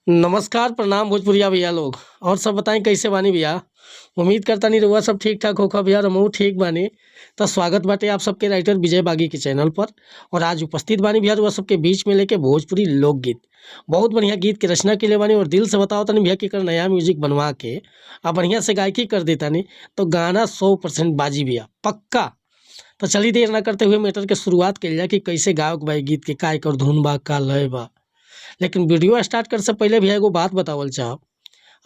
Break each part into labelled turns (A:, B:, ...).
A: नमस्कार, प्रणाम भोजपुरिया भैया लोग। और सब बताई कैसे बानी भैया? उम्मीद करतानी रउआ सब ठीक ठाक होखब भैया, हमहू ठीक बानी। त स्वागत बाटे आप सबके राइटर विजय बागी के चैनल पर और आज उपस्थित बानी भैया रउआ सबके बीच में लेके भोजपुरी लोकगीत। बहुत बढ़िया गीत के रचना कइले बानी और दिल से बताओ तनी भैया कि एकर नया म्यूजिक बनवा के आ बढ़िया से गायकी कर देतानी तो गाना 100% बाजी भैया, पक्का। तो चलिए देर ना करते हुए मैटर के शुरुआत कइल जाए कि कैसे गायक बा ई गीत के, का एकर धुन बा, का लय बा। लेकिन वीडियो स्टार्ट करे से पहले भैया एगो बात बतावल चाहब।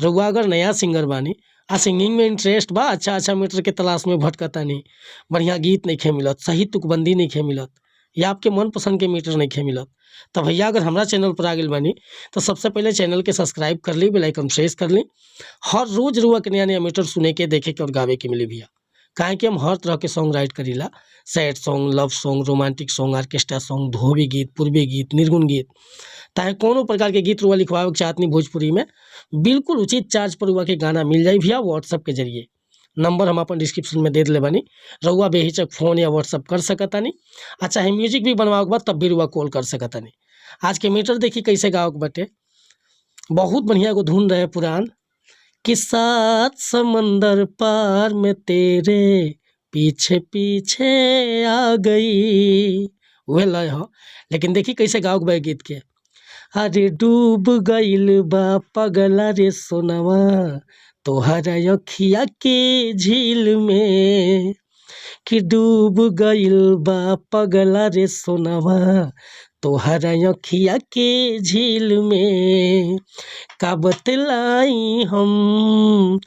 A: रउआ अगर नया सिंगर बानी आ सिंगिंग में इंटरेस्ट बा, अच्छा अच्छा मैटर के तलाश में भटकतानी, बढ़िया गीत नइखे मिलत, सही तुकबंदी नइखे मिलत या आपके मनपसंद के मीटर नइखे मिलत, त भैया अगर हमरा चैनल पर आ गइल बानी तो सबसे पहले चैनल के सब्सक्राइब कर ली, बेल आइकन प्रेस कर ली। हर रोज रउआ के नया नया मीटर सुने के, देखे के और गावे के मिली भैया। काहे कि हम हर तरह के सॉन्ग राइट करीला, sad song, love song, romantic song, orchestra song, धोबी गीत, पूर्वी गीत, निर्गुण गीत। ताहे कोनो प्रकार के गीत रुआ लिखवावे के चाहतनी भोजपुरी में, बिल्कुल उचित चार्ज पर रुआ के गाना मिल जाई भैया व्हाट्सएप के जरिए। नंबर हम अपन डिस्क्रिप्शन में दे देले बानी, रउआ बेहिचक फोन या व्हाट्सएप कर सकतानी आ चाहे म्यूजिक भी बनवावे के बा तब भी रउआ कॉल कर सकतानी। आज के मीटर देखी कैसे गावे के बाटे। बहुत बढ़िया एगो धुन रहे पुरान कि सात समंदर पार में तेरे पीछे पीछे आ गई, उहे लय ह। लेकिन देखी कैसे गावे के बा ई गीत के। अरे डूब गइल बा पगला रे सोनवा तोहरा अखिया के झील में, कि डूब गइल बा पगला रे सोनवा तोहरा अखिया के झील में, का बतलाई हम,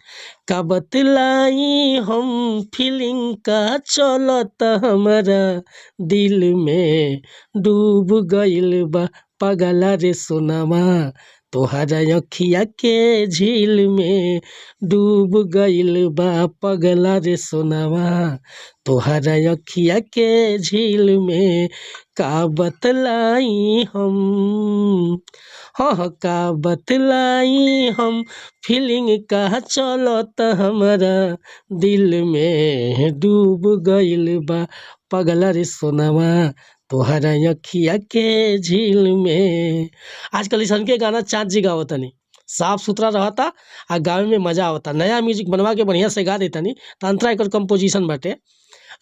A: का बतलाई हम फीलिंग का चलत हमरा दिल में, डूब गइल बा पगला रे सोनवा तोहरा अखिया के झील में, डूब गइल बा पगला रे सोनवा तोहरा अखिया के झील में, का बतलाई हम, हाँ हाँ का बतलाई हम फीलिंग का चलत हमरा दिल में, डूब गइल बा पगला रे सोनवा तोहरा अखिया के झील में। आजकल अइसन के गाना चाँद जी गावतनी, साफ सुथरा रहता आ गावे में मजा आवता। नया म्यूजिक बनवा के बढ़िया से गा देतानी त अंतरा एकर कंपोजिशन बाटे।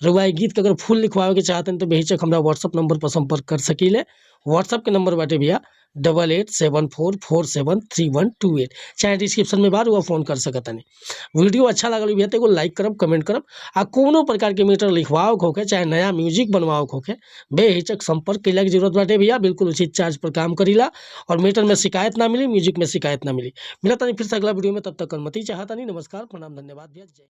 A: रउआ ई गीत के अगर फुल लिखवावे के चाहतनी तो बेहिचक हमरा व्हाट्सएप नंबर पर संपर्क कर सकीले। व्हाट्सएप के नंबर बाटे भैया 8874473128, चाहे डिस्क्रिप्शन में बा, रउआ फोन कर सकतानी। वीडियो अच्छा लागल भैया तो एगो लाइक करब, कमेंट करब आ कोनो प्रकार के मीटर लिखवावे के होखे चाहे नया म्यूजिक बनवावे के होखे, बेहिचक संपर्क कइला के जरूरत बाटे भैया। बिल्कुल उचित चार्ज पर काम करीला और मीटर में शिकायत ना मिली, म्यूजिक में शिकायत ना मिली। मिलतानी फिर से अगला वीडियो में, तब तक अनुमति चाहतानी। नमस्कार, प्रणाम, धन्यवाद भैया, जय।